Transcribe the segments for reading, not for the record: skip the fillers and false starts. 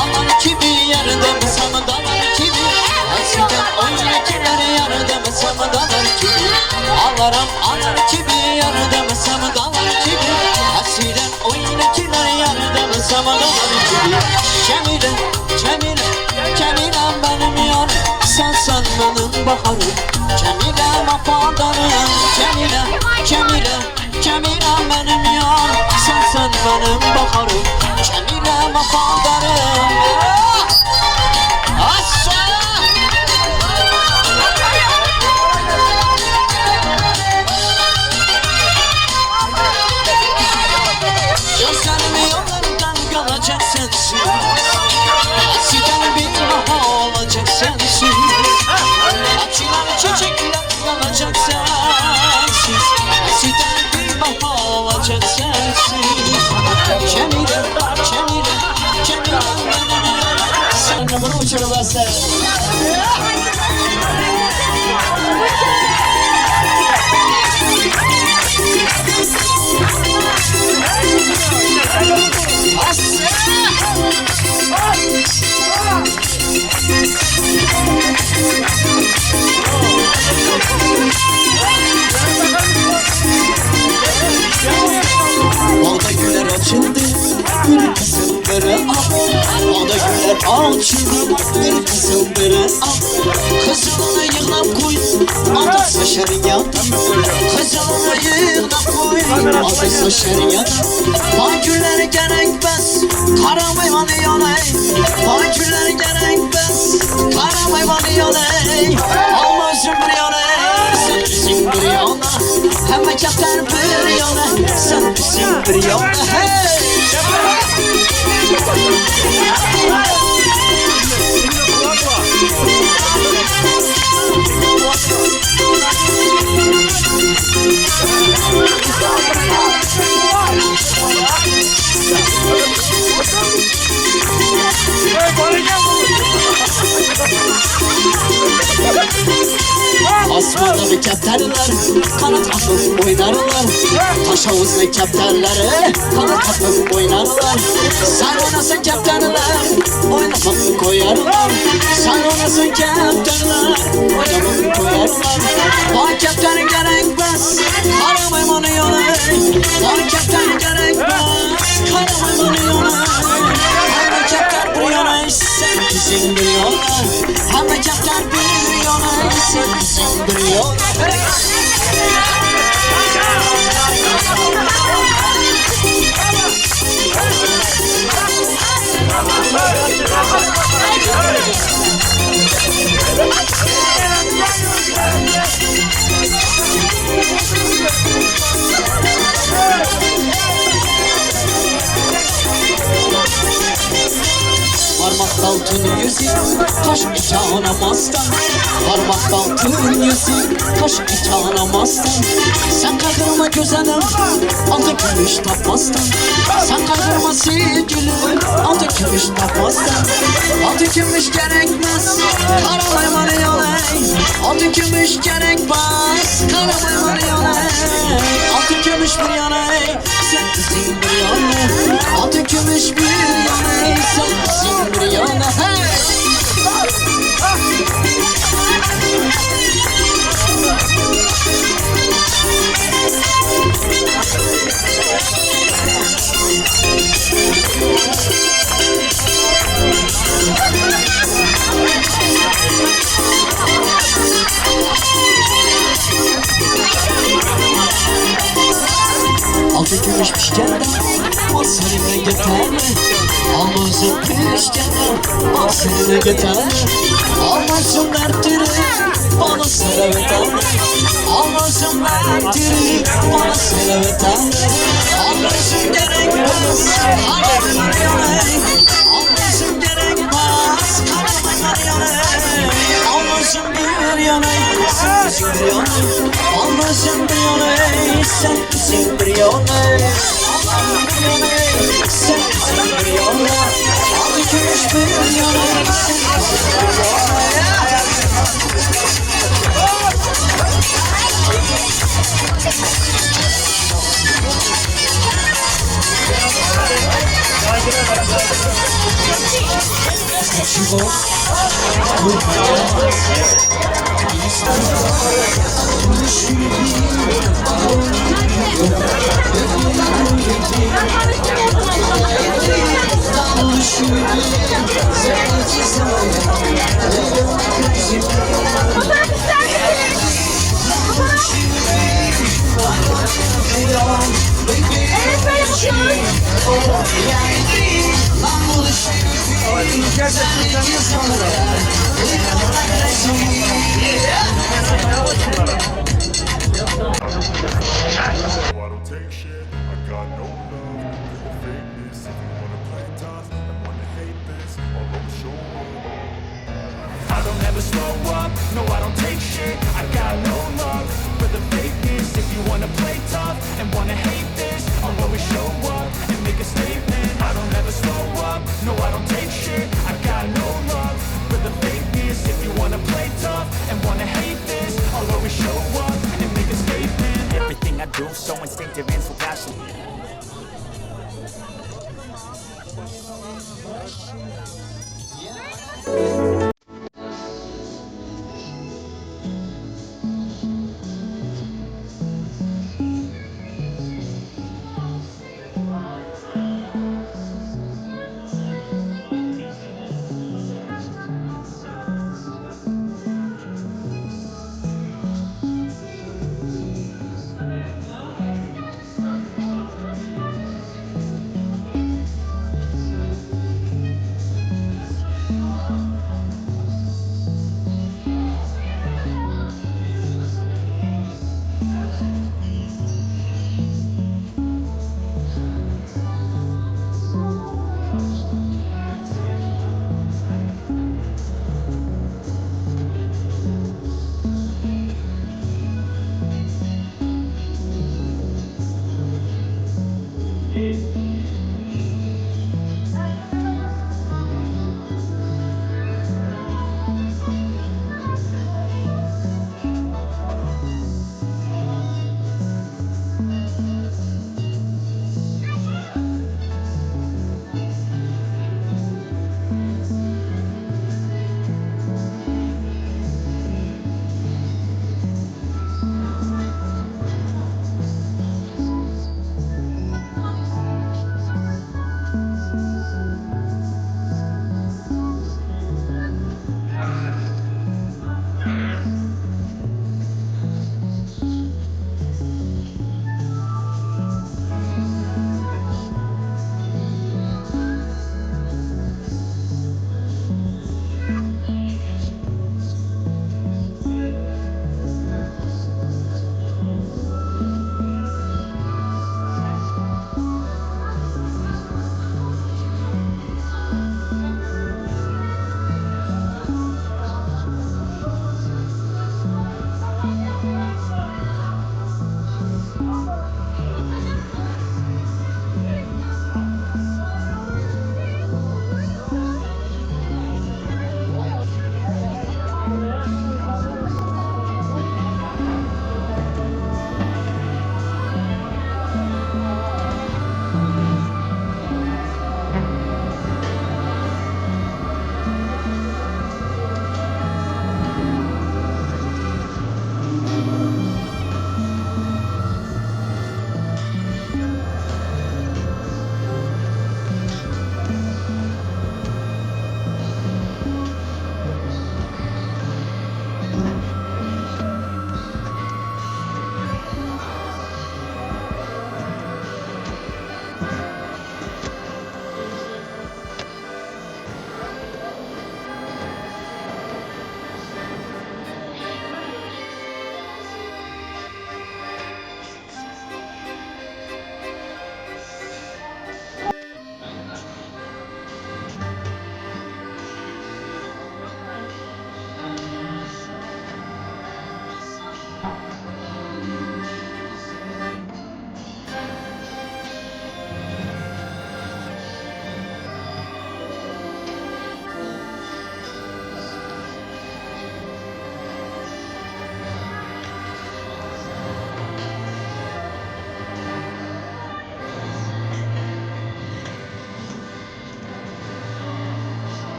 Alar kimi yar demesem dalar kimi. Hasiden oynakiler yar demesem dalar kimi. Alaram anar kimi yar demesem dalar kimi. Hasiden oynakiler yar demesem dalar kimi. Cemile, Cemile, Cemilem benim yar. Sensen benim baharım. Cemilem afadarım. Cemile, Cemile, Cemilem benim yar. Sensen benim baharım. Cemilem afadarım. Asla! Gözlerimi yollardan kalacak sensin. Hasiden bir bahar olacak sensin. Açılan çiçekler yanacak sensiz. Hasiden bir bahar olacak sensiz. Cemile, Cemile, Cemile benim yar. Sen Bunu uçurulası. Bağda güller açıldı, bir kızıl bere al. Bağda güller açıldı, bir kızıl bere al. Kızılını yığnap koy, atılsa şeriat. Kızılını yığnap koy, atılsa şeriat. Bağ güller gerekmez, kara meyvanı yanay. Bağ güller gerekmez, kara meyvanı yanay. Alma üzüm bir yana, sen bizim bir yana. Hem kefter bir yana, sen bizim bir yana. Hey! Asmanda bir kepterler, kanat atıp oynarlar. Taş havuzlu kepterleri, kanat atıp oynarlar. Sen oynasın kepterler, oynamak koyarlar. Sen oynasın kepterler, oynamak koyarlar. Bana kepter gerekmez, kara maymunı yola. Bana kepter gerekmez, kara maymunı yola. Hem kepter bir yana, sen bizim bir yana. Hem kepter bir yana, sen bizim bir yana. Parmak altın yüzük, kaş iki anamazdan. Parmak altın yüzük, kaş iki anamazdan. Sen kaydırma güzelim, altın gümüş tapmazdan. Sen kaydırma sevgilim, altın gümüş tapmazdan. Altın gümüş gerekmez, kara maymunı yolay. Altın gümüş gerekmez, kara maymunı yolay. Altın gümüş bir yana, sen bizim bir yana. Altın gümüş bir yana, sen bizim bir yana. Hey! Altın gümüş pişkende, o seninle yeter mi? Almazım pişkende, o seninle yeter mi? Almazım dertleri, bana söyle yeter mi? Almazım dertleri, bana söyle yeter mi? Almazım gerekmez, karamay yanay. Almazım gerekmez, karamay yanay. Almazım bir yanay, sen bizim bir yanay. Almazım bir yanay, sen bizim bir yanay. Almazım bir yanay, sen bizim bir yanay. Altın gümüş bir yanay, sen bizim bir yanay. Ничего. Fotoğraf ister misiniz? Fotoğraf. Evet, böyle bakıyoruz. I don't take shit. I got no love for the fakeness. If you wanna play tough and wanna hate this, I'll always show up. I don't ever slow up, no I don't take shit. I got no love for the fakeness. If you wanna play tough and wanna hate this, I'll always show up and make a statement. I don't ever slow up, no I don't take shit. I got no love for the fakeness. If you wanna play tough and wanna hate this, I'll always show up and make a statement. Everything I do so instinctive and so passionate.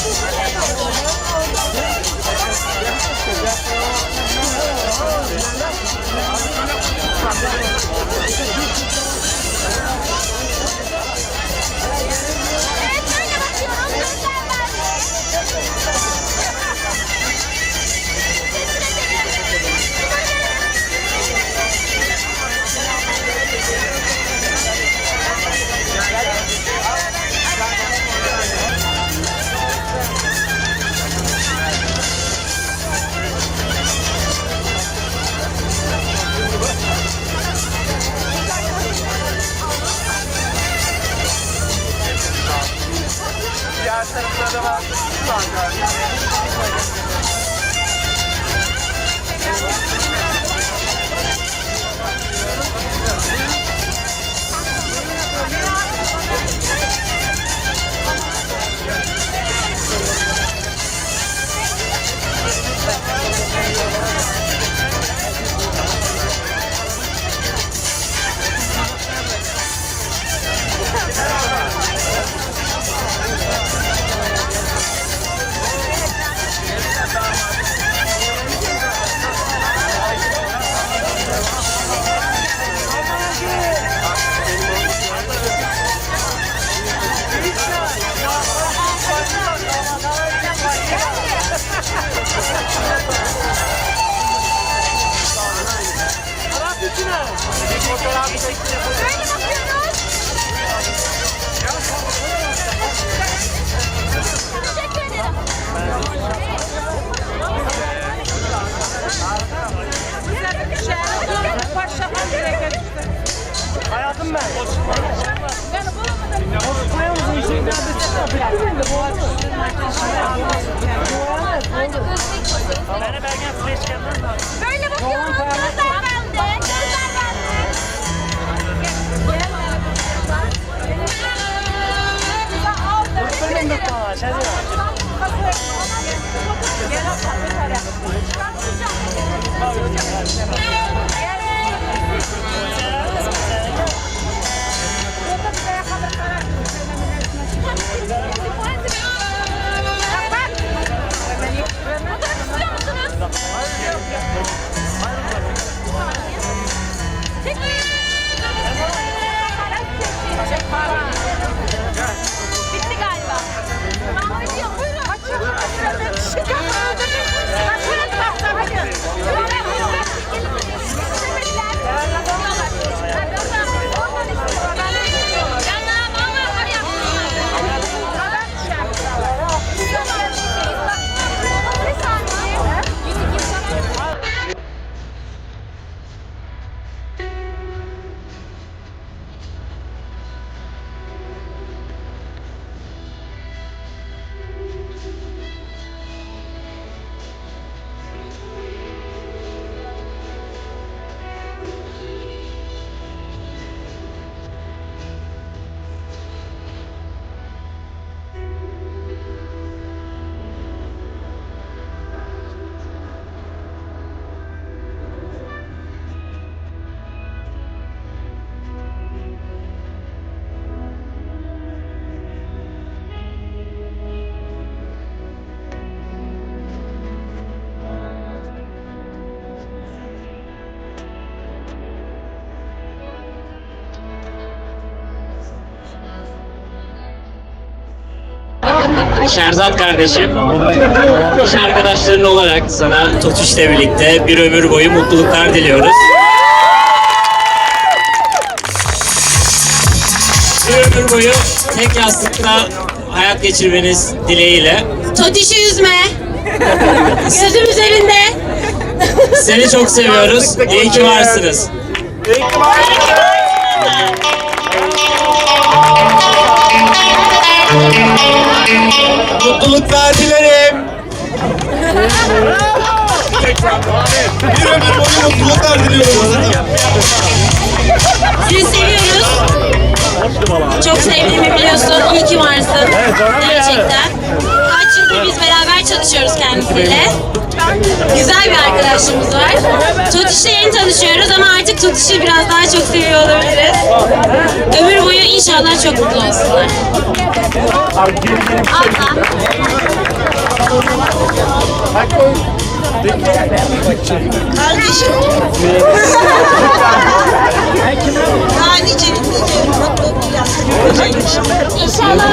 Evet, böyle bakıyorum. Gözler bende. Teşekkür ederim. Böyle bakıyoruz. Teşekkür ederim. Hayatım ben. Böyle bakıyoruz. Gözler bende. Gözler bende. Teşekkür ederim. Fotoğraf istiyor musunuz? Bitti galiba. Bir saniye. Şerzat kardeşim, iş arkadaşların olarak sana Totuş'la birlikte bir ömür boyu mutluluklar diliyoruz. Bir ömür boyu tek yastıkta hayat geçirmeniz dileğiyle. Totiş'i üzme. Gözüm üzerinde. Seni çok seviyoruz. İyi ki varsınız. Mutluluklar dilerim. Bir ömür boyu mutluluklar diliyorum. Sizi seviyoruz. Çok sevdiğimi biliyorsun. İyi ki varsın. Gerçekten. Kaç yıldır biz beraber çalışıyoruz kendisiyle. Güzel bir arkadaşlığımız var. Totiş'le yeni tanışıyoruz ama artık Tutuş'u biraz daha çok seviyor olabiliriz. Ömür boyu inşallah çok mutlu olsunlar. Kardeşim. Daha nice nice mutlu yastık İnşallah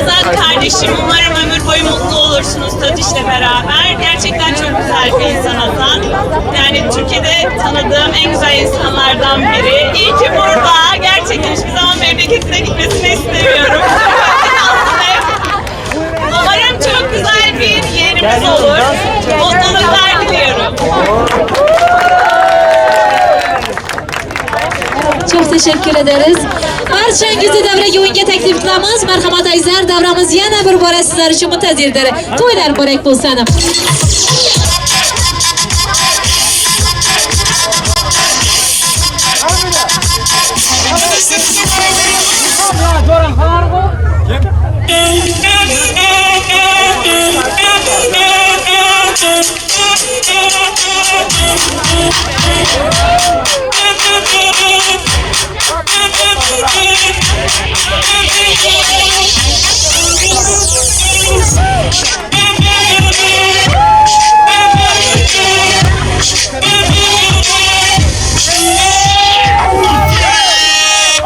Azat kardeşim, umarım ömür boyu mutlu olursunuz Tatiş'le beraber. Gerçekten çok güzel bir insan Azat. Yani Türkiye'de tanıdığım en güzel insanlardan biri. İyi ki burada. Gerçekten hiçbir zaman memleketine gitmesini istemiyorum. Umarım çok güzel bir yerimiz olur. Mutluluklar diliyorum. Çok teşekkür ederiz. Barchangizni davraga o'yinga taklif qilamiz. Marhamat azizlar, davramiz yana bir bora sizlar uchun muntazirdir. To'ylar muborak bo'lsin.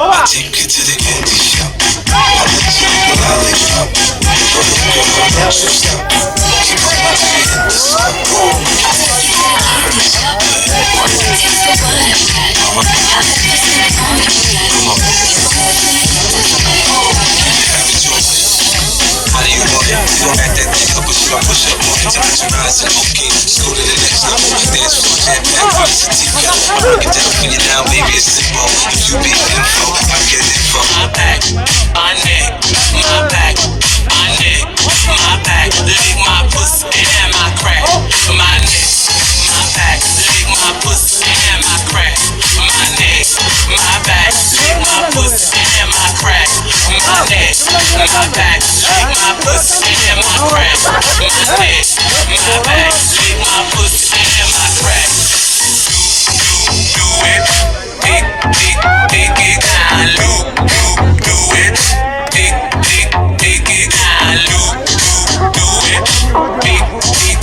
I take you to the candy shop. I let you lick the lollipop. Go ahead, girl, don't you stop. Keep on till you hit the spot. Come on. Have it your way. How do you want it? You gon' back that thing up or should I push up on it? Temperature rising, okay. Let's go to the next level. Dance floor jam packed, hot as a tea kettle. I break it down for you now, baby, it's simple. If you be info, I get info. My back, my neck, my back, my neck, my back. Lick my pussy and my crack. My neck, my back, lick my pussy and my crack. My neck, my back, lick my pussy and my crack. My neck, my back, lick my pussy and my crack. My neck, my back, lick my pussy and my crack. Do, do it. Tick, tick, tick it down. Do, do, do it. Tick, tick, tick it down. Do, do, do it. Tick, tick.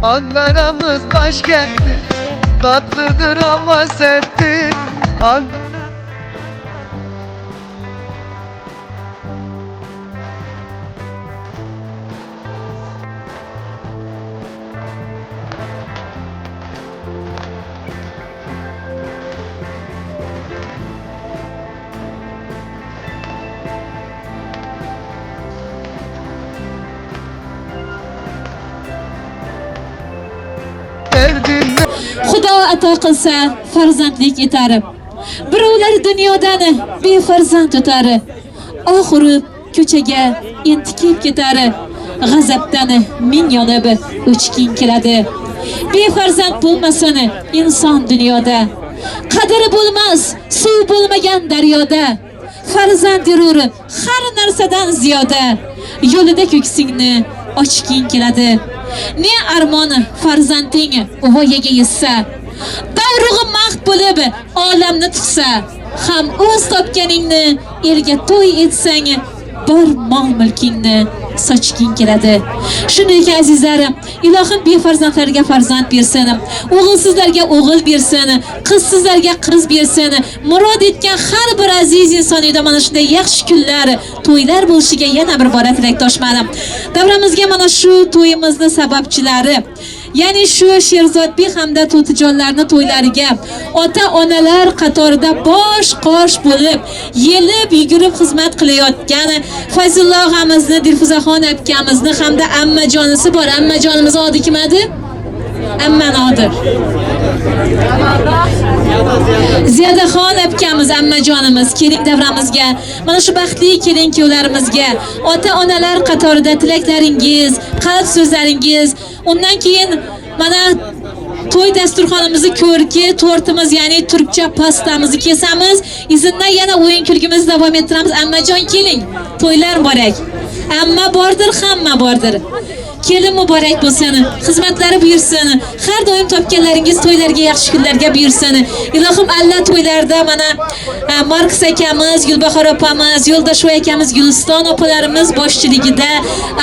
Ankara'mız başkenttir, tatlıdır ama serttir. Xudo ato qilsa farzandlik etar. Birovlar dunyodan befarzand o'tar. Oh urib ko'chaga entikib ketar. G'azabdan ming yonib o'chking keladi. Befarzand bo'lmasin inson dunyoda. Qadri bo'lmas suv bo'lmagan daryoda. Farzand yurur har narsadan ziyoda. Yo'lida ko'ksingni ochking keladi. Ne armon farzanding voyaga yetsa, davrug'i mahd bo'lib olamni tutsa, ham o'z topganingni elga to'y etsang, bor mol mulkingni sochking keladi. Shunday ekan azizlarim, ilohim befarzandlarga farzand bersin, o'g'ilsizlarga o'g'il bersin, qizsizlarga qiz bersin. Murod etgan har bir aziz inson uyda mana shunday yaxshi kunlar, to'ylar bo'lishiga yana bir bora tilakdoshman. Davramizga mana shu to'yimizni sababchilari, ya'ni shu Sherzodbek hamda To'tijonlarning to'ylariga ota-onalar qatorida bosh qosh bo'lib, yelib yugurib xizmat qilayotgan Fayzulla og'amizni, Dilfuzaxon akamizni hamda ammajonisi bor. Ammajonimiz odi kim edi? Ammani odi. Ziyodaxon akamiz, ammajonimiz, keling davramizga, mana shu baxtli kelin kuyovlarimizga ota-onalar qatorida tilaklaringiz, qalb so'zlaringiz, undan keyin mana to'y dasturxonimizni ko'rki, tortimiz, ya'ni turkcha pastamizni kesamiz. Izindan yana o'yin kulgimizni davom ettiramiz. Ammajon keling, to'ylar muborak. Amma bordir, hamma bordir. Kelin muborak bo'lsin, xizmatlari buyursin. Har doim topganlaringiz to'ylarga, yaxshi kunlarga buyursin. Ilohim alla to'ylarda mana Marks akamiz, Gulbahor opamiz, Yo'ldoshoy akamiz, Guliston opalarimiz boshchiligida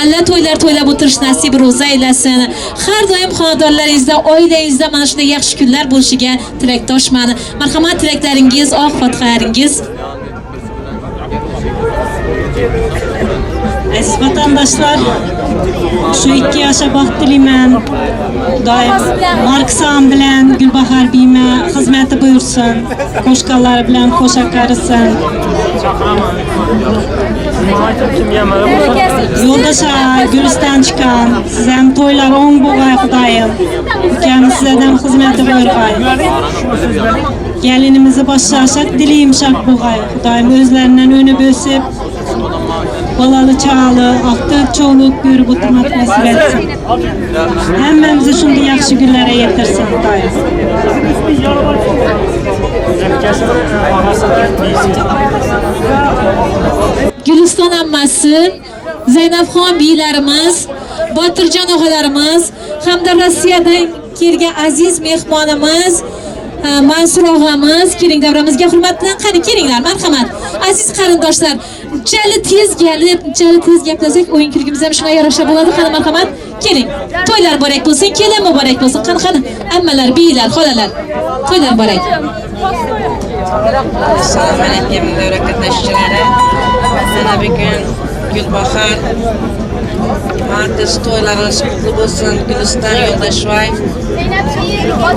alla to'ylar to'ylab o'tirish nasib ro'za aylasin. Har doim xonadonlaringizda, oilangizda mana shunday yaxshi kunlar bo'lishiga tilakdoshman. Marhamat, tilaklaringiz, oq fotihalaringiz. Aziz vatandaşlar, şu 2 yaşa baxt dileyman. Xudoyim Marks ağam bilan Gulbahor biyma xizmati buyursin, qo'shqonlari bilan qo'sha qarisin. Yo'ldosh ağa, Guliston chiqqan, siz ham to'ylar o'ng bo'lg'ay Xudoyim. Ukam sizlardan xizmati buyurg'ay. Gelinimizi boshqa dileyim şak bo'lg'ay. Xudoyim o'zlaridan o'nib o'sib, balalı çağalı, aktı çoğuluk görüp oturmak nasip etsin. Hemmemizi şimdi yaxşı günlere yetirsin Xudoyim. Guliston ammasi, Zaynabxon biylarimiz, Botirjon og'alarimiz hamda Rossiyadan kelgan aziz mehmonimiz Mansur og'amiz, keling davramizga hurmat bilan qani kelinglar, marhamat. Aziz qarindoshlar, unchalik tez gelib, unchalik tez gaplasak, o'yin kulgimiz ham shunga yarasha bo'ladi. Qani marhamat, keling. To'ylar muborak bo'lsin, kelin muborak bo'lsin. Qani qani, ammalar, biylar, xolalar. To'ylar muborak. Assalomu alaykum davra qatnashchilari. Mana bugun Gulbahor Markus to'ylaringiz qutlu bo'lsin, Guliston Yo'ldashvoy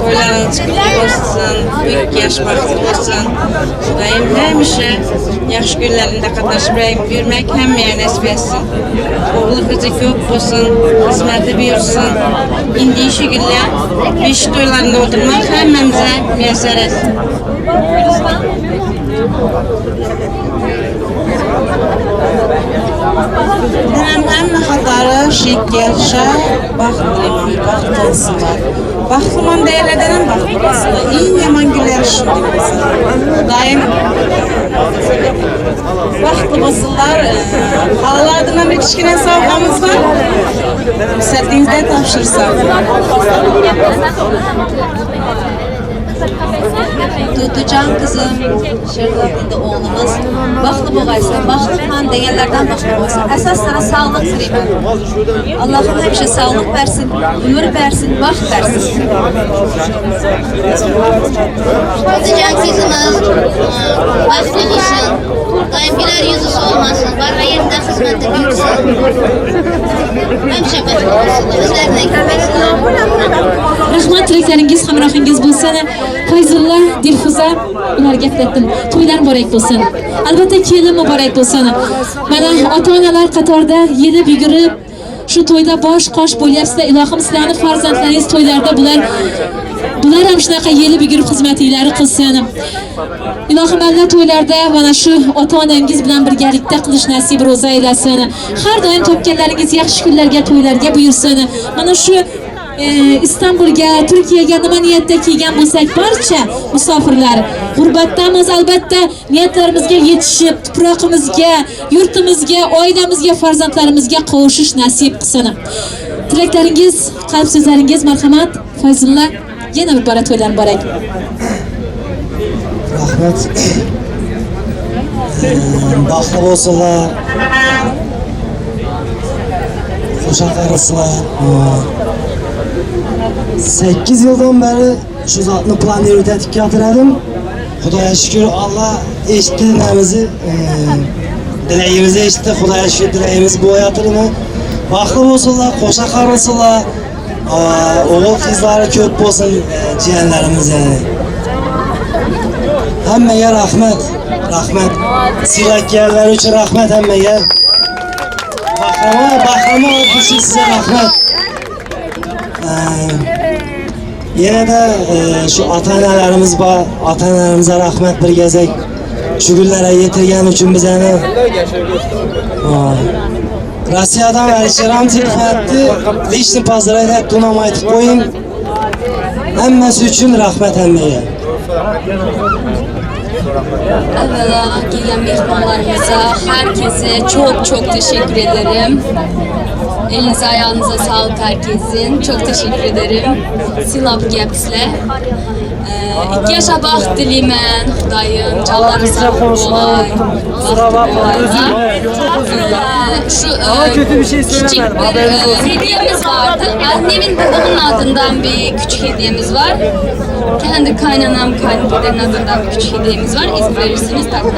to'ylaringiz qutlu bo'lsin, ikki yosh baxtli bo'lsin. Xudoyim hamisha yaxshi kunlarinda qatnashib yurmak hammaga nasib etsin. O'g'li qizi ko'p bo'lsin, xizmati buyursin. Endi shu kunlar besh to'ylarinda o'tirmak hammamizga muyassar etsin. Benim hamma xatarı şekerşe baxtlıyman, baxt olsunlar. Baxtlıman deyirlərdən ham baxtlı olsunlar. En yaman günləri şimdi olsunlar. Daim baxtlı olsunlar. Xalalardan bir kichkina sovg'amiz var. Ruxsatingizda topshirsam. To'tijon qizim, Sherzod endi o'g'limiz baxtli bo'lg'aysan, baxtliman deganlardan baxtli bo'lsin. Asos sana sog'liq tilayman. Allohim hamisha sog'liq bersin, umr bersin, baxt bersin. To'tijon qizimiz baxtli bo'lsin. Doim güler yüzü solmasın, barga yerida xizmati buyursin. Hamisha baxtli bo'lsin, o'zlarini ko'rmasin. Rahmat, tilaklaringiz hamrohingiz bo'lsin. Fayzulla, Dilfuza, ularga tiladim. To'ylar muborak bo'lsin. Albatta kelin muborak bo'lsin. Mana ota-onalar qatorida yelib yugurib shu to'yda bosh qosh bo'lyapsizlar. Ilohim sizlarning farzandlaringiz to'ylarda bular ham shunaqa yelib yugurib xizmatinglari qilsin. Ilohim alla to'ylarda mana shu ota-onangiz bilan birgalikda qilish nasib ro'za aylasin. Har doim topganlaringiz yaxshi kunlarga, to'ylarga buyursin. Mana shu Istanbulga, Turkiyaga nima niyatda kelgan bo'lsak, barcha musofirlar g'urbatdamiz, albatta niyatlarimizga yetishib, tuproqimizga, yurtimizga, oilamizga, farzandlarimizga qovushish nasib qilsin. Tilaklaringiz, qalb so'zlaringiz marhamat. Fayzulla, yana bir bora to'ylar muborak. Rahmat. Baxtli bo'lsinlar. Qo'sha qarasizlar. 8 yıldan beri şu zatını planları tetik yatırdım. Xudaya şükür Allah eşitti nemizi, dileğimizi eşitti. Xudaya şükür dileğimiz bu yatırımı. Baxtli olsunlar, qo'sha qarasınlar, oğul kızları köp olsun ciğerlerimiz yani. Hemmeye rahmet, rahmet. Silak yerler için rahmet hemmeye. Bahrama, bahrama olsun size rahmet. Yine de şu ata-analarimiz var, ata-analarimize rahmet bir gezek. Şu günlere yetirgen üçün bizeni. Rossiyadan Alisheram telefon etti. Личный поздравить etti, onu aytib qo'ying. Hammasi uchun rahmat hammaga. Evvela gelen mehmanlarımıza, herkese çok çok teşekkür ederim. Elinize ayağınıza sağlık herkesin. Çok teşekkür ederim. Silap Geps'le. İki yaşa baxt diliyim mən, Xudayım, canları sağ olay. Şu küçük bir hediyemiz vardı. Annemin babamın adından bir küçük hediyemiz var. Kendi kaynanam, kayınpederin adından bir küçük hediyemiz var. İzin verirsiniz tabii.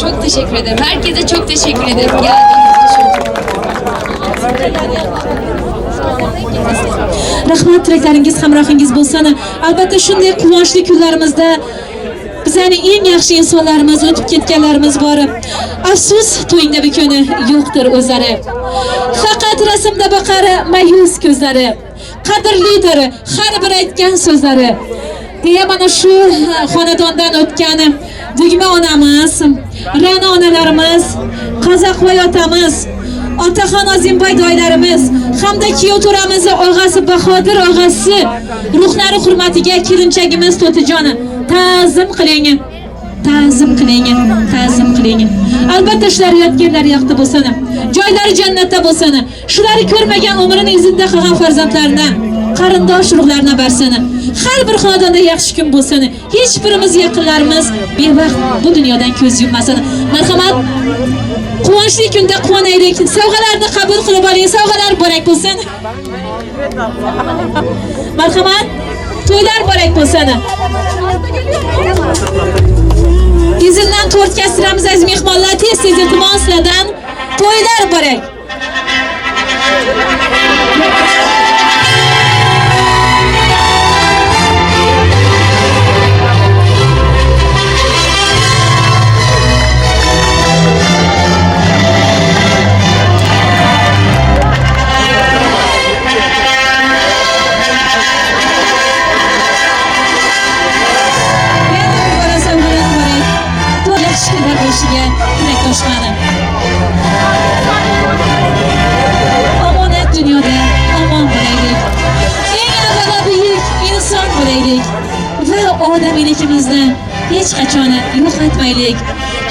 Çok teşekkür ederim. Herkese çok teşekkür ederim. Geldiğiniz için. Rahmat, tilaklaringiz hamrohingiz bo'lsin. Albatta shunday quvonchli kunlarimizda bizlarning eng yaxshi insonlarimiz, o'tib ketganlarimiz bor. Afsus, to'yingda bir kuni yo'qdir o'zlari. Faqat rasmda boqar ma'yus ko'zlari. Qadrlidir har bir aytgan so'zlari. Deya mana shu xonadondan o'tgan Dugma onamiz, Ra'no onalarimiz, Qozoqvoy otamiz, Otaxon Azimboy doylarimiz hamda kuyov to'ramiz og'asi Bahodir og'asi ruhlari hurmatiga kelinchagimiz To'tijoni ta'zim qiling. Ta'zim qiling, ta'zim qiling. Albatta shular yotganlari yoqda bo'lsin, joylari jannatda bo'lsin. Shularni ko'rmagan umrini izinda qolgan farzandlarini, qarindosh urug'larini bersin. Har bir xonadonda yaxshi kun bo'lsin. Hech birimiz yaqinlarimiz bevaqt bu dunyodan ko'z yummasin. Marhamat, quvonchli kunda quvonaylik. Sovg'alarni qabul qilib oling. Sovg'alar muborak bo'lsin. Marhamat, to'ylar muborak bo'lsin. Izindan to'rt kestiramiz aziz mehmonlar. Tez-tez iltimos sizlardan. To'ylar muborak. Omonat dunyoda omon bo'laylik. Eng avvalo buyuk inson bo'laylik va odamiyligimizni hech qachon yo'qotmaylik.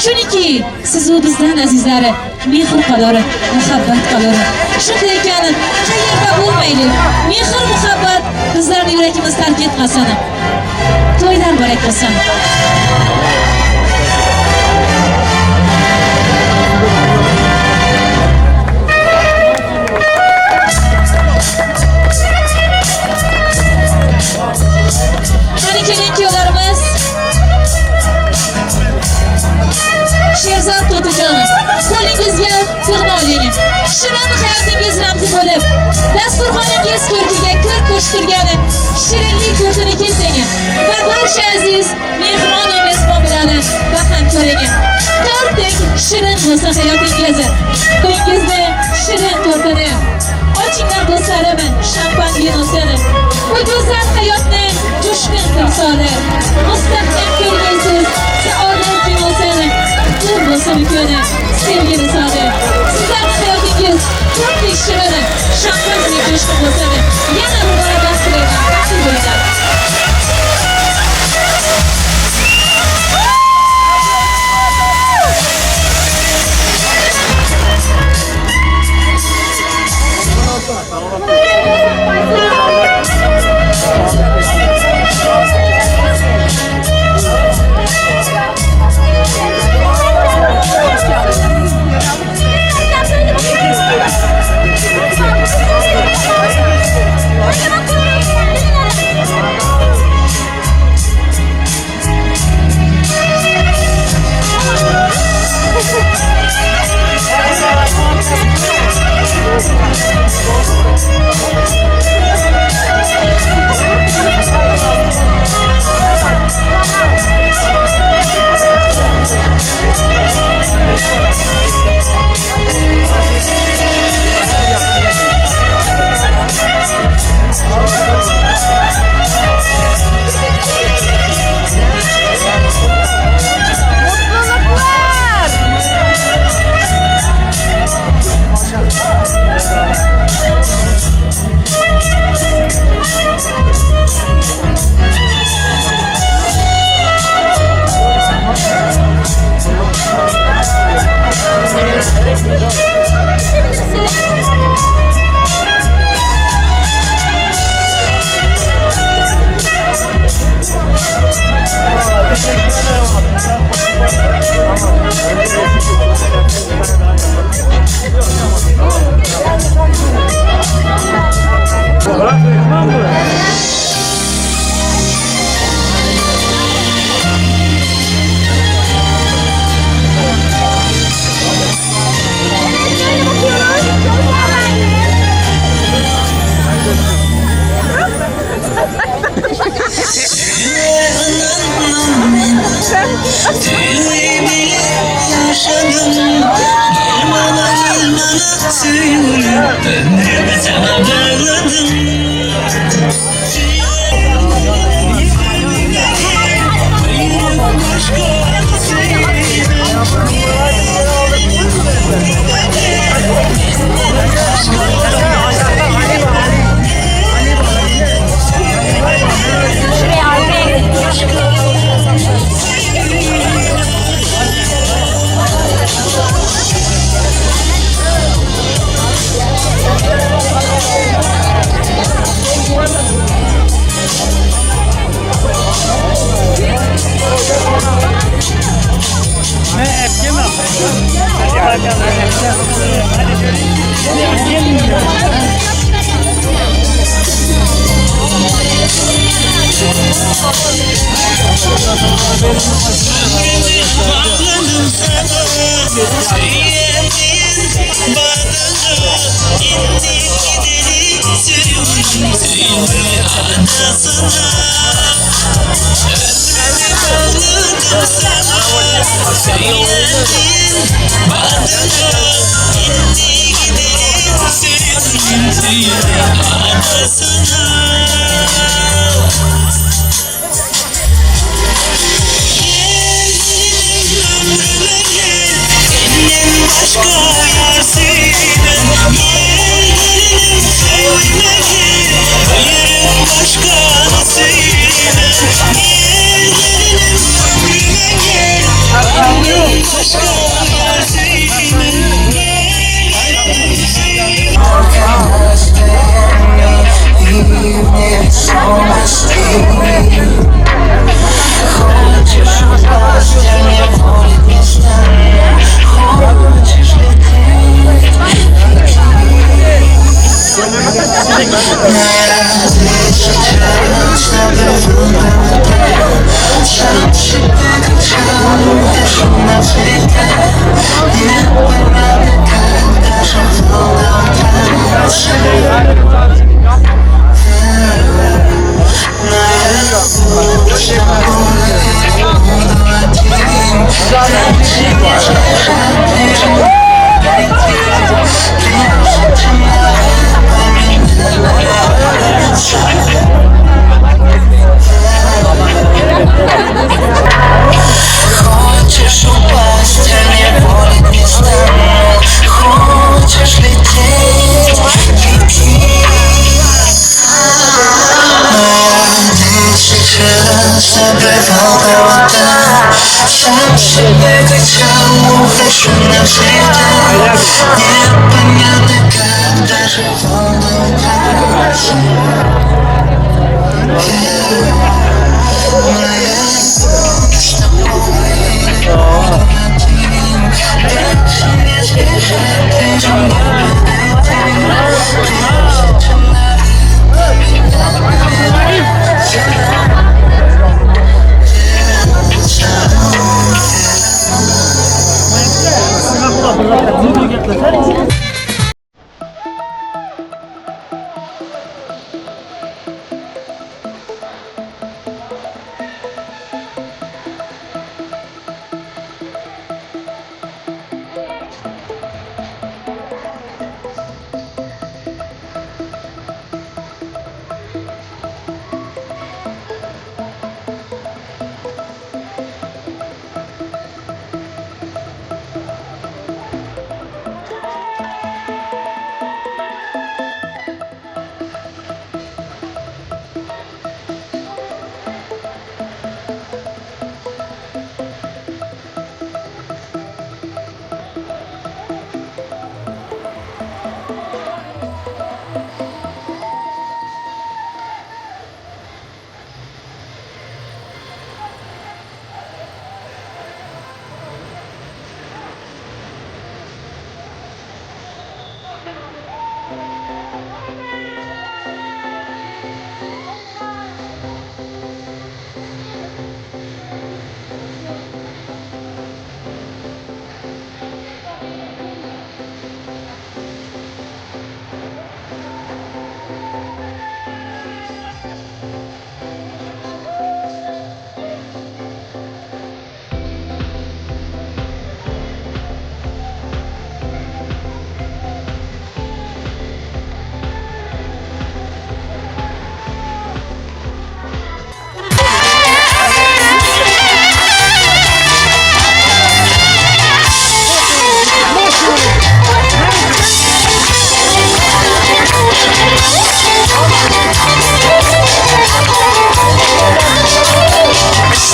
Chunki siz u bizdan azizlari mehr qolur, muhabbat qolur. Shunday ekan, qayerda bo'lmaylik, mehr muhabbat bizlarning yuragimiz tark etmasin. To'ylar muborak bo'lsin. Qani keling kuyovlarimiz. Sherzod To'tijonov, qo'lingizga tig'ni oling. Shirin hayotingiz ramzi bo'lib, dasturxoningiz ko'rkiga kir qo'shtirgani shirinlik to'rtini kesing va barcha aziz mehmon va mezbon bilan baham ko'ring. Tortdek shirin bo'lsin hayotingiz. To'yingizni shirin to'rtini ochinglar do'stlarim, shampan vinosini. Bu go'zal hayotni jo'shqin timsoli. Mustahkam ko'rgaysiz saodat binosini. Qutlug' bo'lsin kuni, sevgi visoli. Sizlarning hayotingiz tortdek shirin, shampanlik jo'shqin bo'lsin. Yana bir bora baxt tilayman. Baxtli bo'linglar. Leave me. Сейчас обрывал провода, сам себе кричал, ухожу навсегда. Непонятно, как доживал до утра. Моя любовь с тобой один. Дальше не сбежать, ты же мне один. Прежде чем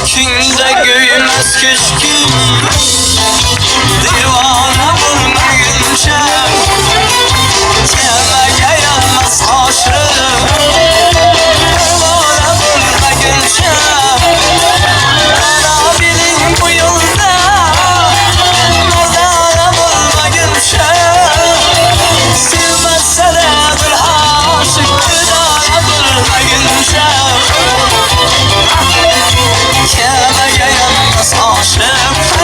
Kimde güymez keşkin, divana vurmayınca, keme yanmaz aşırı, divana vurmayınca, kara bilin bu yolda, merdana vurmayınca, silmezse de bir aşık, dana vurmayınca. Keme yanmaz aşık.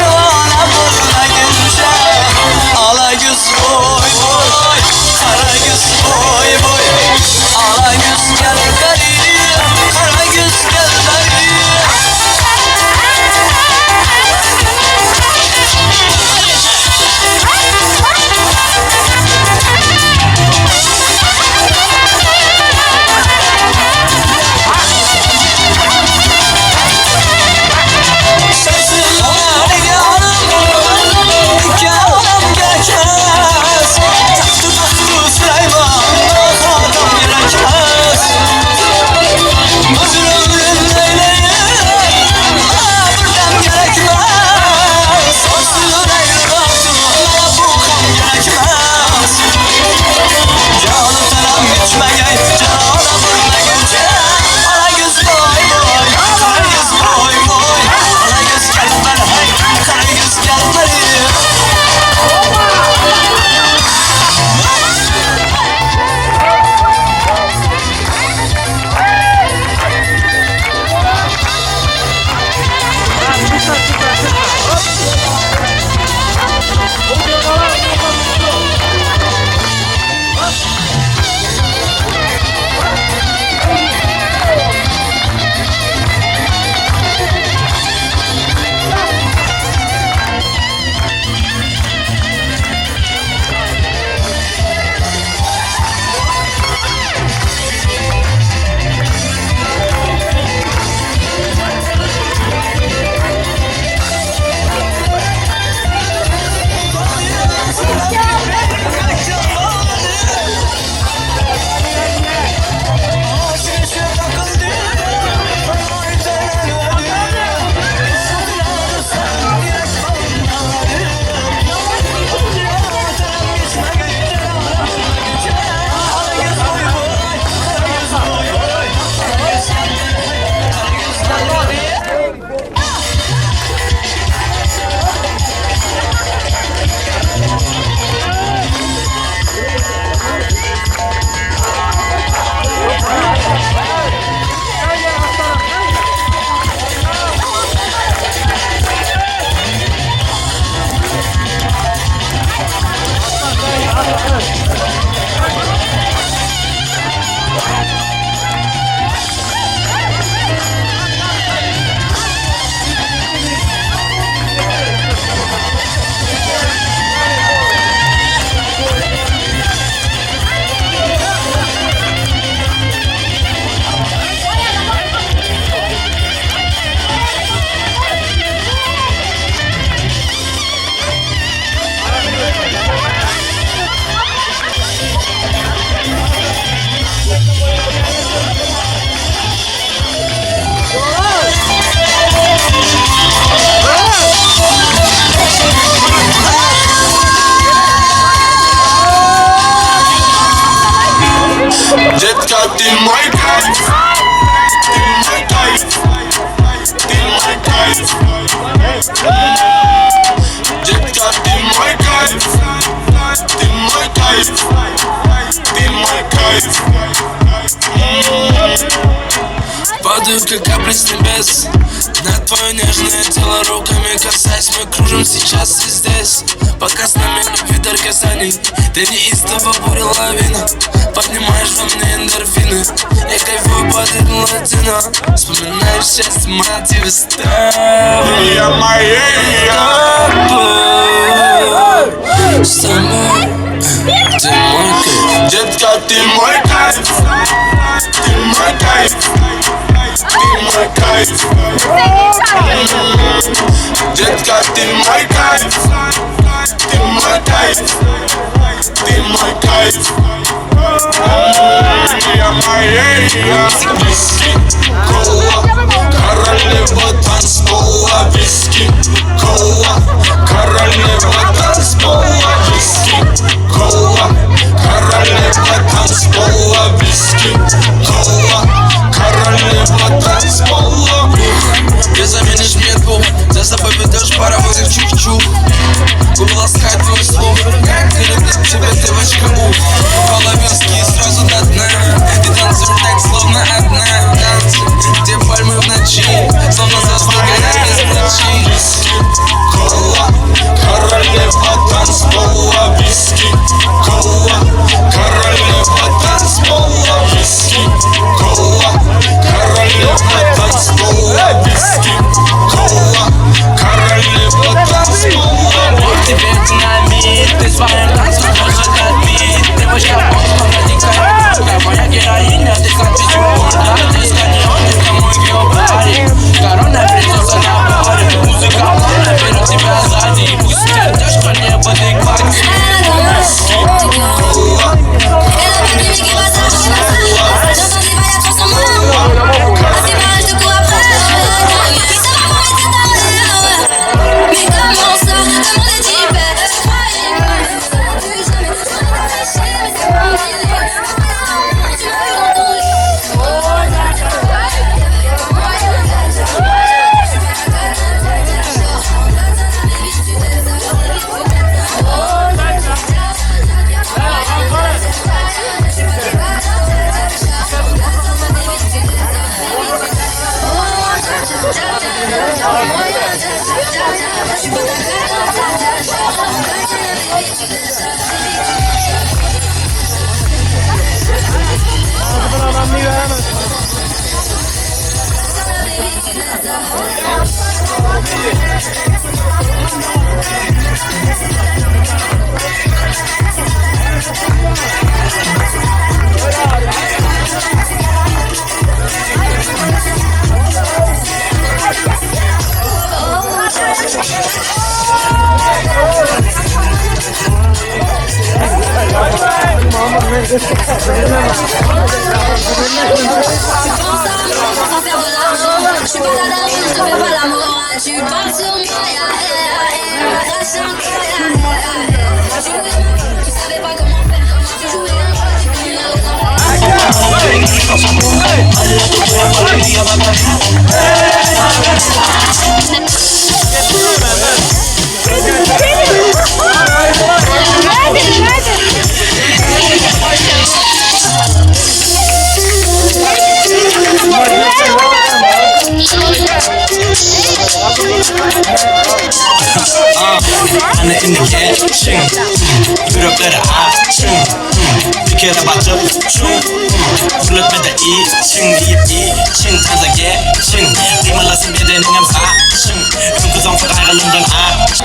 Падаю, как капли с небес, на твое нежное тело руками касаясь. Мы кружим сейчас и здесь, пока с нами любви дар касаний. Ты неистово буря лавина, поднимаешь во мне эндорфины. Я кайфую под ритм латино, вспоминаешь счастье мотивы с тобой. Я моя. С тобой. Ты мой кайф. Детка, ты мой кайф. Ты мой кайф. Ты мой кайф. Детка, ты мой кайф. Ты мой кайф. Ты мой кайф. Я моя. Виски, кола, королева танцпола. Виски, кола, королева танцпола. Виски, кола, королева танцпола. Виски, кола, королева танцпола. Ты заменишь мне двух, за собой ведешь паровозик чух-чух. Губы ласкает твой слух, как не люблю тебя, девочка, ух. Половинские сразу до дна, ты танцуешь так, словно одна. Танцы, где пальмы в ночи, словно звезды горят без лучи. Виски, кола, королева танцпола. Виски, кола, королева танцпола. Виски, кола, королева танцпола. Виски, кола, королева танцпола. Вот тебе динамит, ты своим танцем тоже добит. Девочка, она дикая, моя героиня, ты как писюн. Диско неон, ты мой геопарик. Корона принцесса на баре, музыка плавно берет тебя сзади. Пусть сердечко не в адеквате. Виски, кола, Anne indi geçin, yürekleri açın. Bir kere batıp çun, fırlatma da için, yiyip için, taza geçin. Kıymalasın bedenin hem saçın, kızım ayrılımdan aç.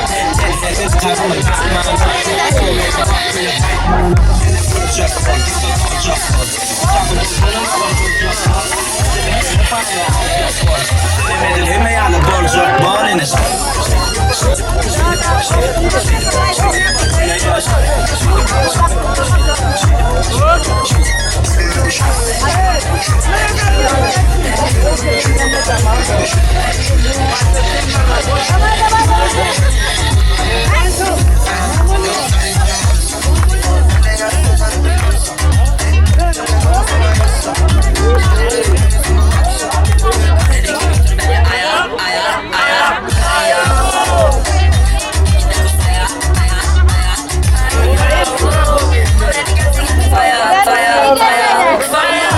Fire, fire, fire, fire.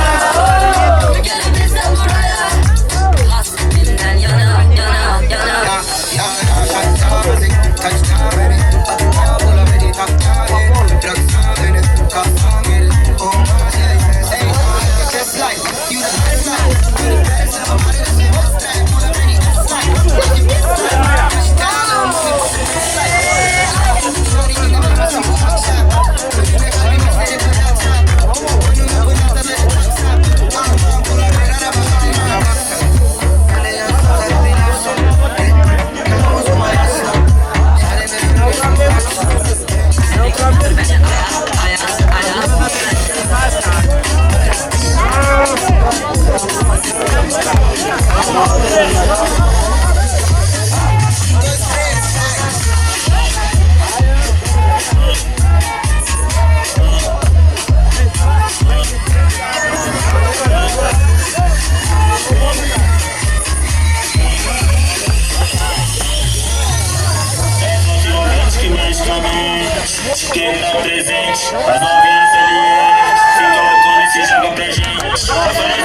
Quem tá presente, as novinhas ali se colocando e se joga pra gente. Vai fazer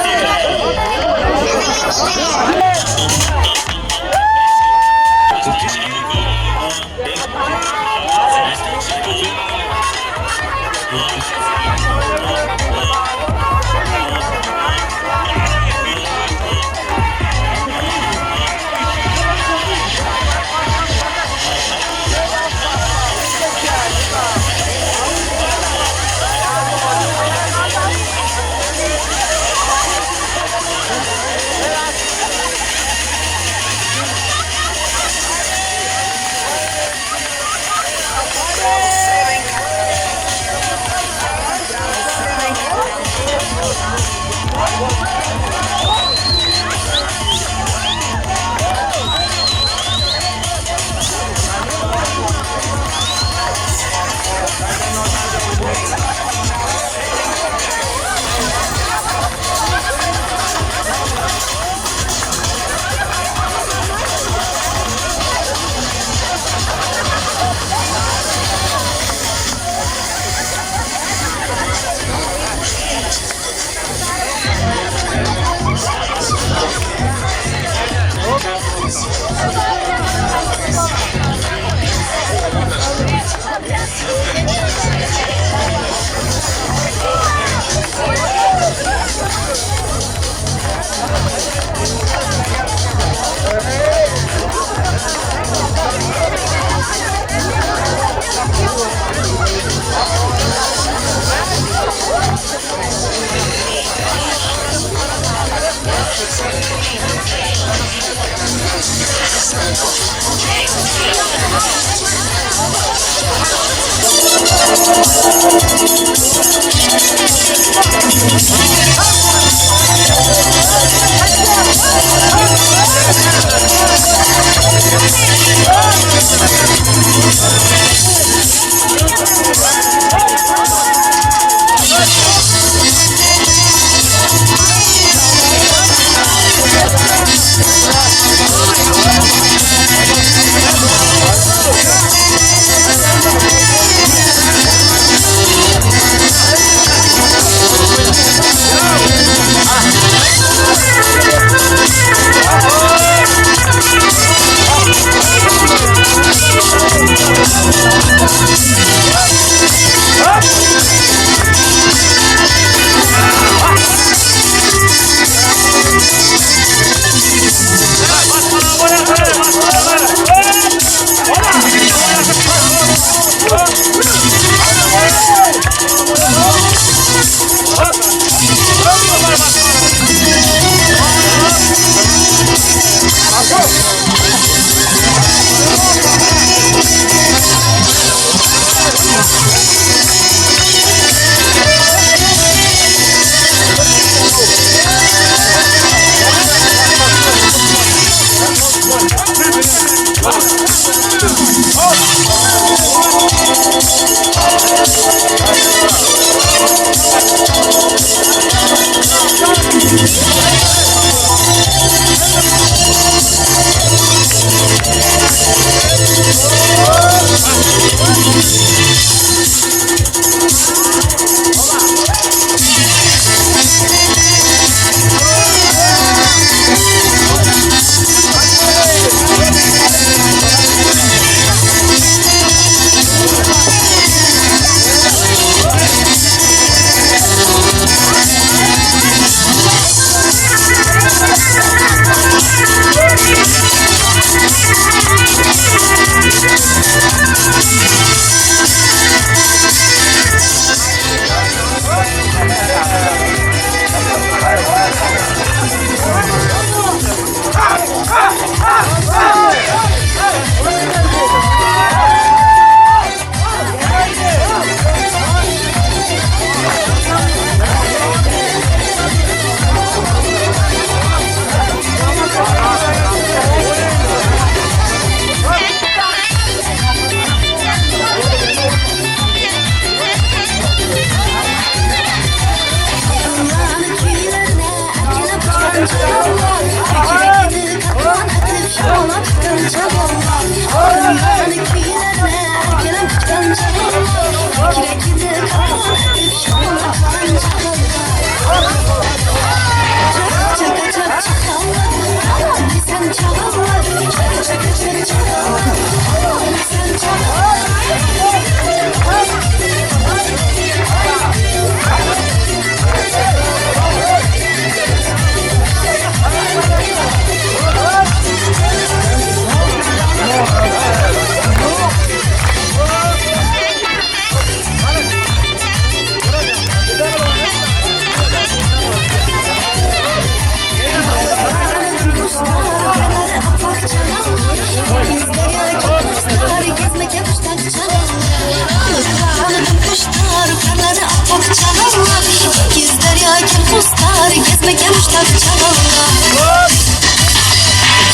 Demiş tadı çağalla.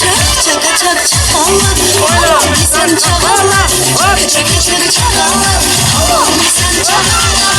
Çak çaka çak çağalla. Sen çağalla. Çaka çaka çak çağalla. Sen çağalla.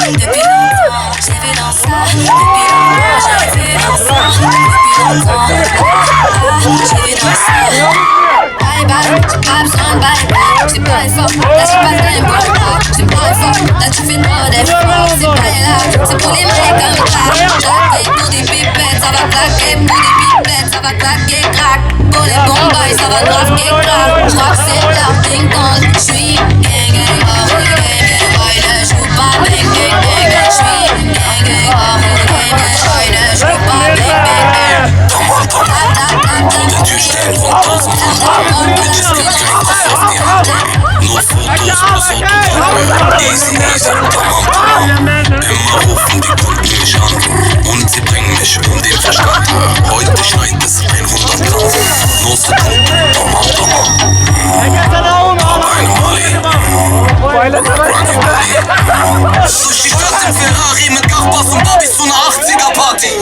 Depuis longtemps, j'ai vu dans ça. Depuis longtemps, j'ai vu dans ça. Depuis longtemps, j'ai vu dans ça. Bye bye, j'ai pas besoin de bye bye. J'ai pas fort, là j'ai pas le tempo. J'ai pas fort, là tu fais trop d'efforts. C'est pas là, c'est pour les mecs comme ça. Claquer pour des pipettes, ça va claquer. Pour des pipettes, ça va claquer, crack. Pour les bombes, ça va grave crack. J'crois que c'est leur ding dong. J'suis gang gang, oh gang gang, boy, ne joue pas bang bang bang. J'suis gang gang, oh gang gang, boy, ne joue pas bang bang bang. Tamam tamam. Burada düşler Nur Fotos plus Autogramme. Easy easy, tamam tamam. Immer rufen die Kunden mich an und sie bringen mich um den Verstand. Heute schneit es 100 Grad. Nur Sekunden, tamam tamam. Hab eine Molly. Durch die Stadt im Ferrari mit Gachbass und Barbies zu ner 80er Party.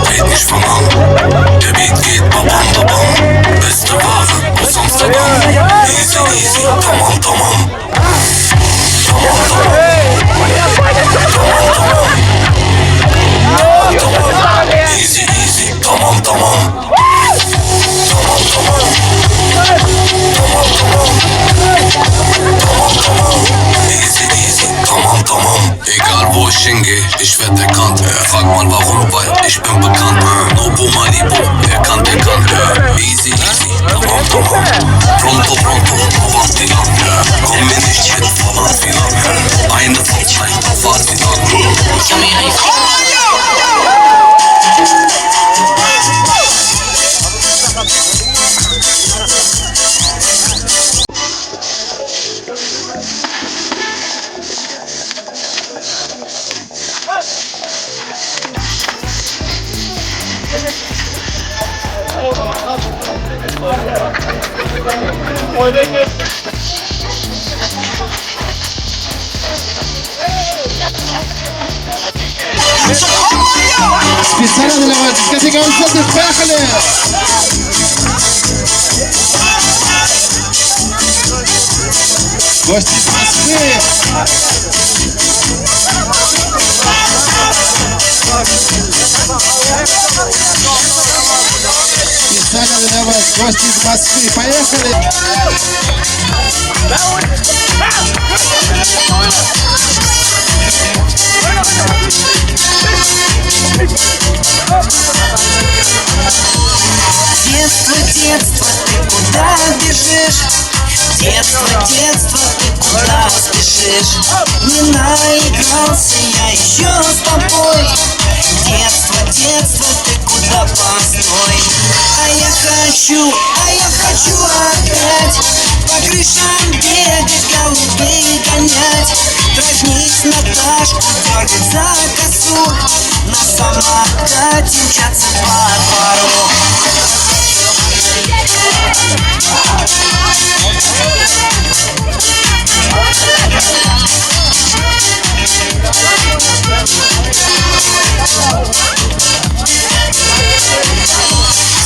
Dreht mich von an, der Beat geht babam babam. Beste Ware aus Amsterdam. Easy easy, tamam tamam. Tamam tamam. Tamam tamam. Tamam. Easy easy, tamam tamam. Tamam tamam. Tamam tamam. Tamam tamam. Wo ich hingehe, ich werd erkannt. Frag mal warum, weil ich bin bekannt. Nobu Malibu, wer kann, der kann. Easy, easy, tamam, tamam. Pronto, pronto, avanti. Komm mir nicht mit falan filan. Eine Fahrt, ein Fahrt filan. Специально для вас дискотека «Концерты». Поехали! Гости из Москвы! Специально для вас гости из Москвы. Поехали! Детство, детство, ты куда бежишь? Детство, детство, ты куда спешишь? Не наигрался я еще с тобой. Детство, детство, ты куда постой? А я хочу опять по крышам бегать, голубей гонять, дразнить Наташку, дергать за косу, на самокате мчаться по двору.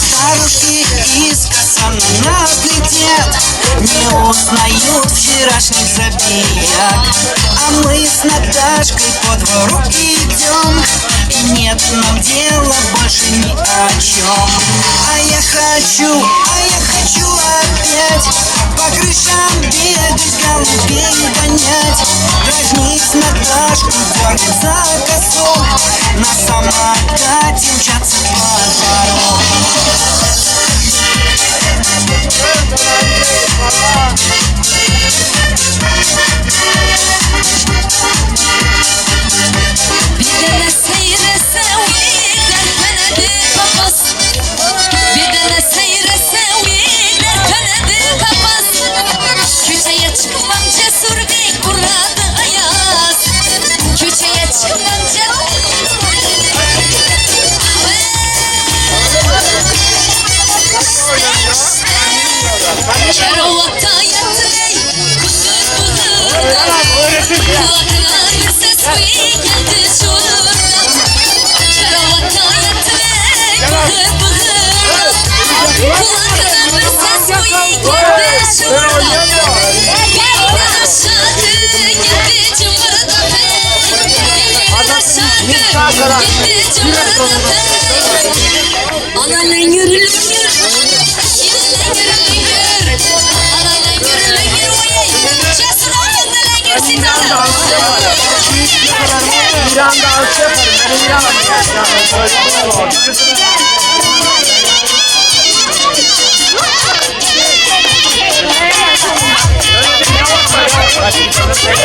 Старушки искоса на нас глядят, не узнают вчерашних забияк. А мы с Наташкой по двору идем, и нет нам дела больше ни о чем. А я хочу опять по крышам бегать, голубей гонять, дразнить Наташку, дергать за косу, на самокате мчаться по двору.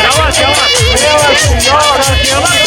Yavaş yavaş. Yavaş Yavaş.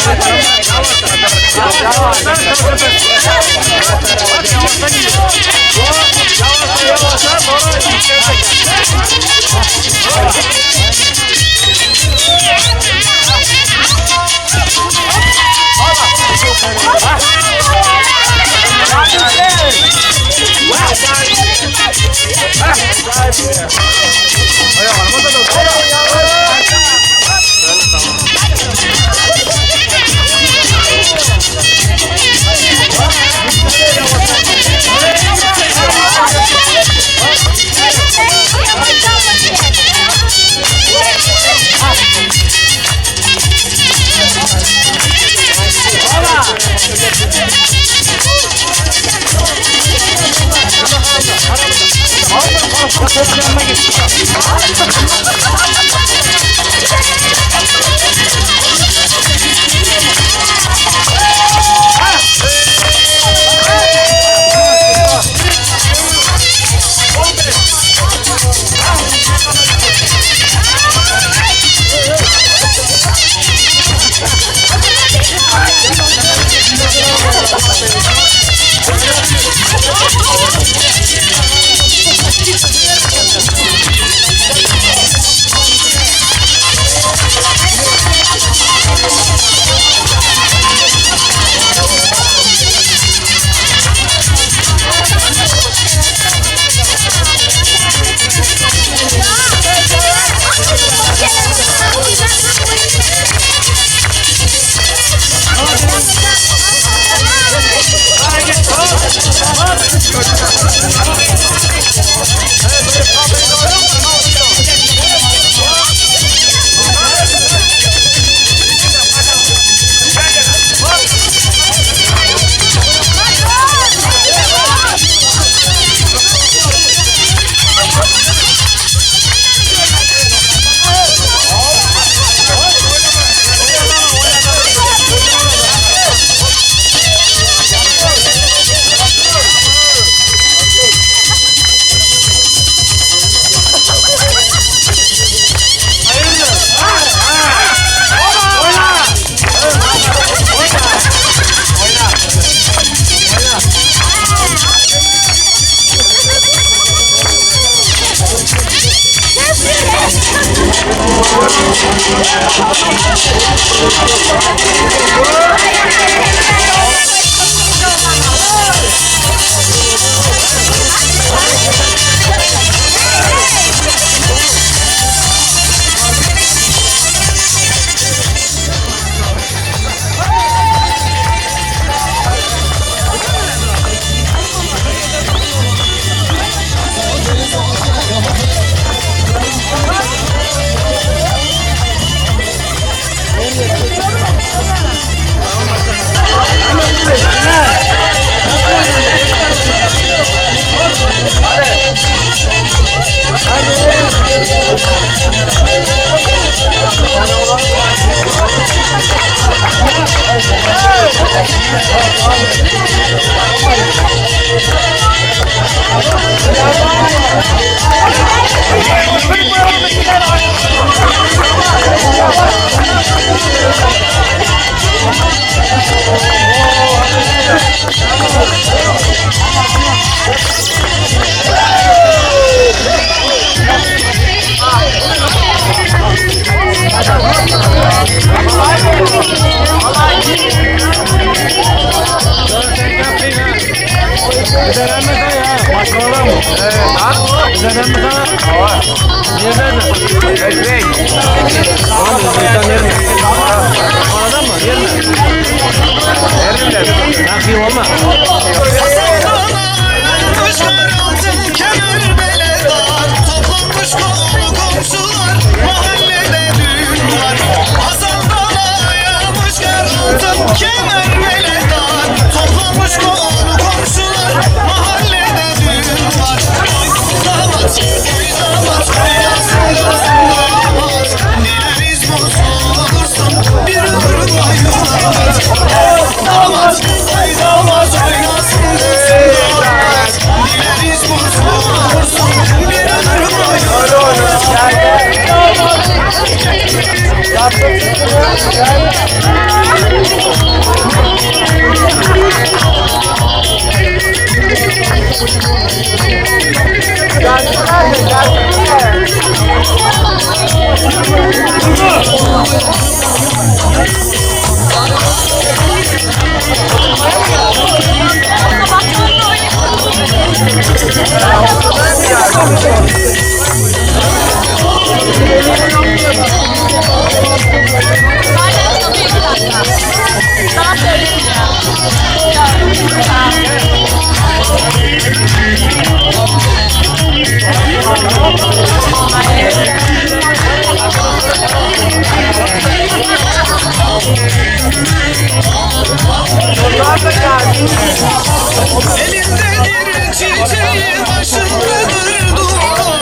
Elindedir çiçeği, başındadır duman.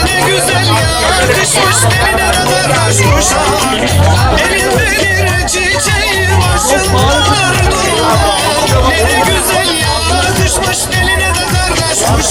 Ne güzel yakışmış beline karışmış. Elindedir çiçeği, başındadır duman. Ne güzel yakışmış beline karışmış.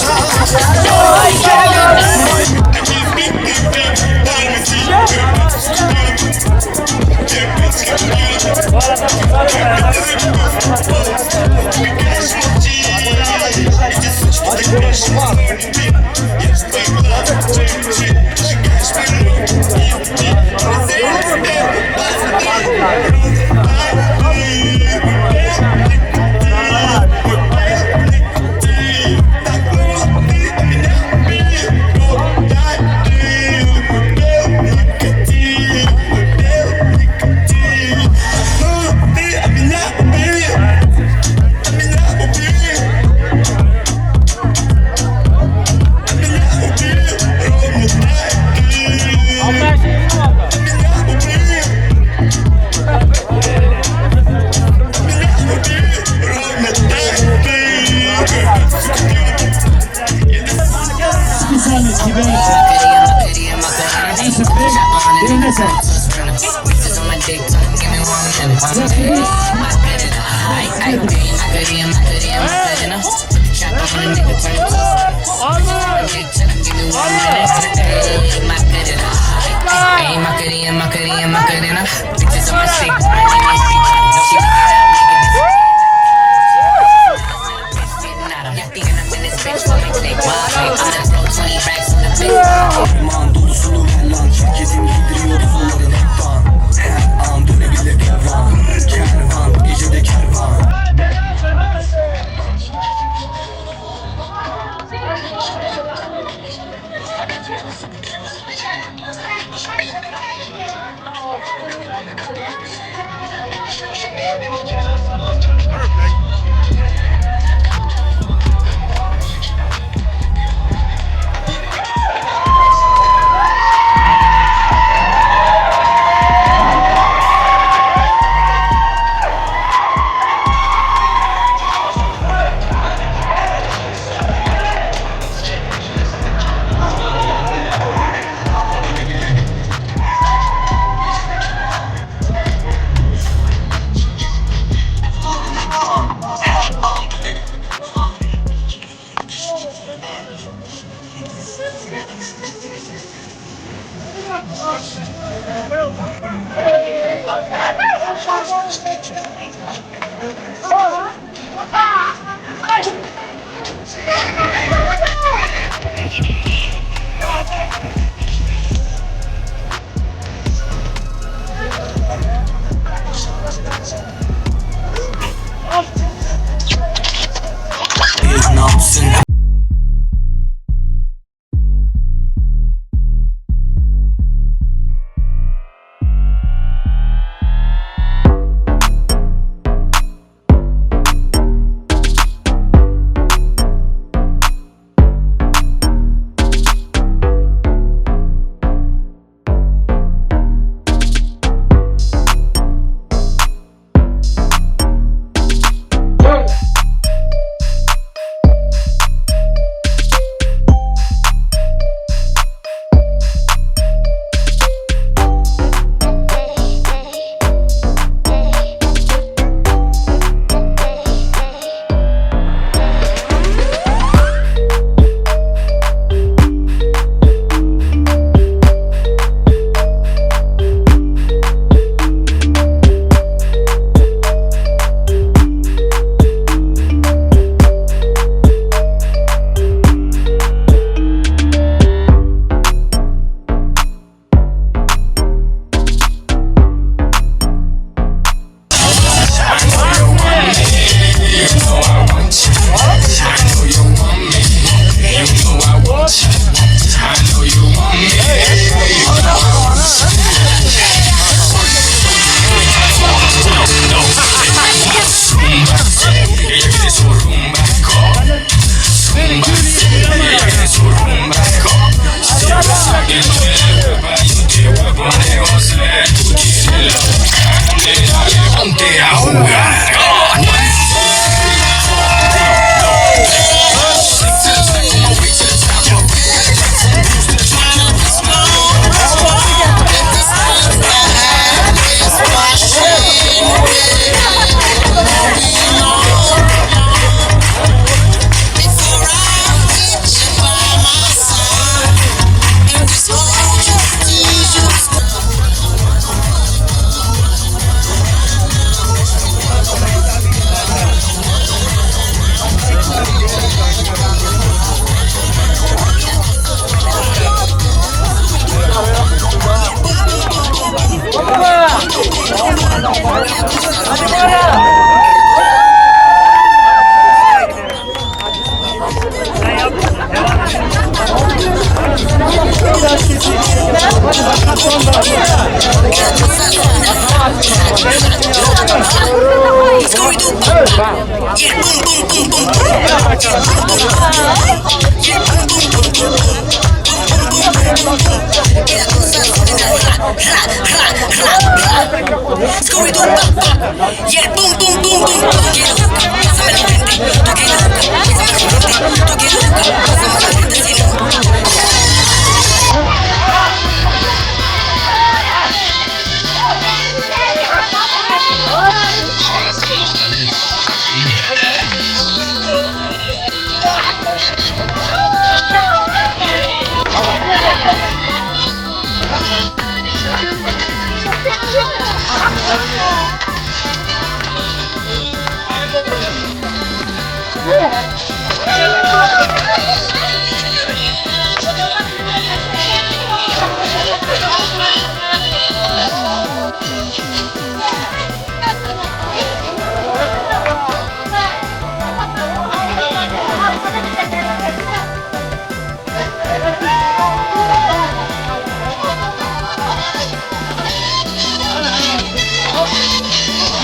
Dolusunum her lan, şirketim giydiriyordu onların heptan. Her an dönebilir devran.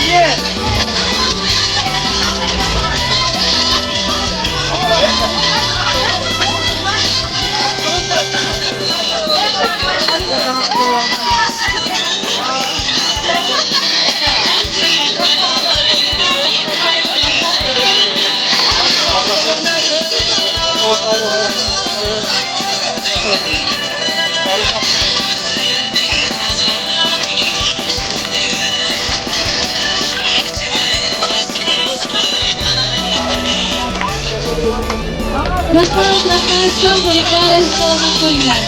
Yeah! Rahmat, rahmat, sog' bo'linglar, salomat bo'linglar.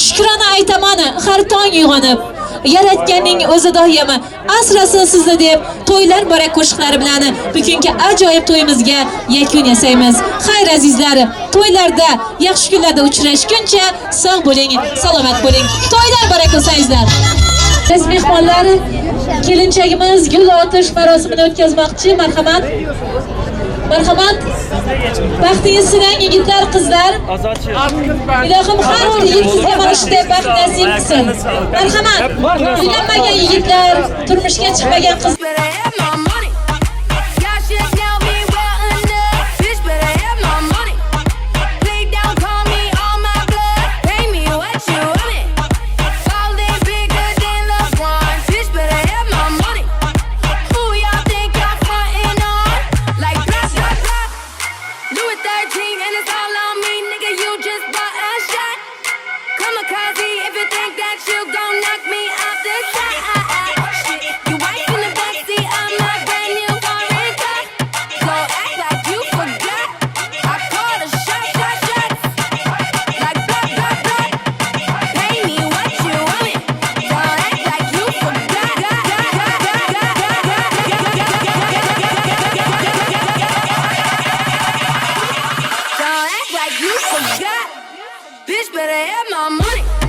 Shukrona aytaman har tong uyg'onib, Yaratganning o'zi doim asrasin sizni deb to'ylar muborak qo'shiqlari bilan bugungi ajoyib to'yimizga yakun yasaymiz. Xayr azizlar, to'ylarda, yaxshi kunlarda uchrashguncha sog' bo'ling, salomat bo'ling. To'ylar muborak bo'lsin azizlar. Biz mehmonlar, kelinchagimiz gul otish marosimini o'tkazmoqchi. Marhamat. Marhamat. Baxtingiz sinang yigitlar, qizlar. Ilohim har bir yigit sizga mana shunday baxt nasib qilsin. Marhamat. Uylanmagan yigitlar, turmushga chiqmagan qiz. Bitch better have my money.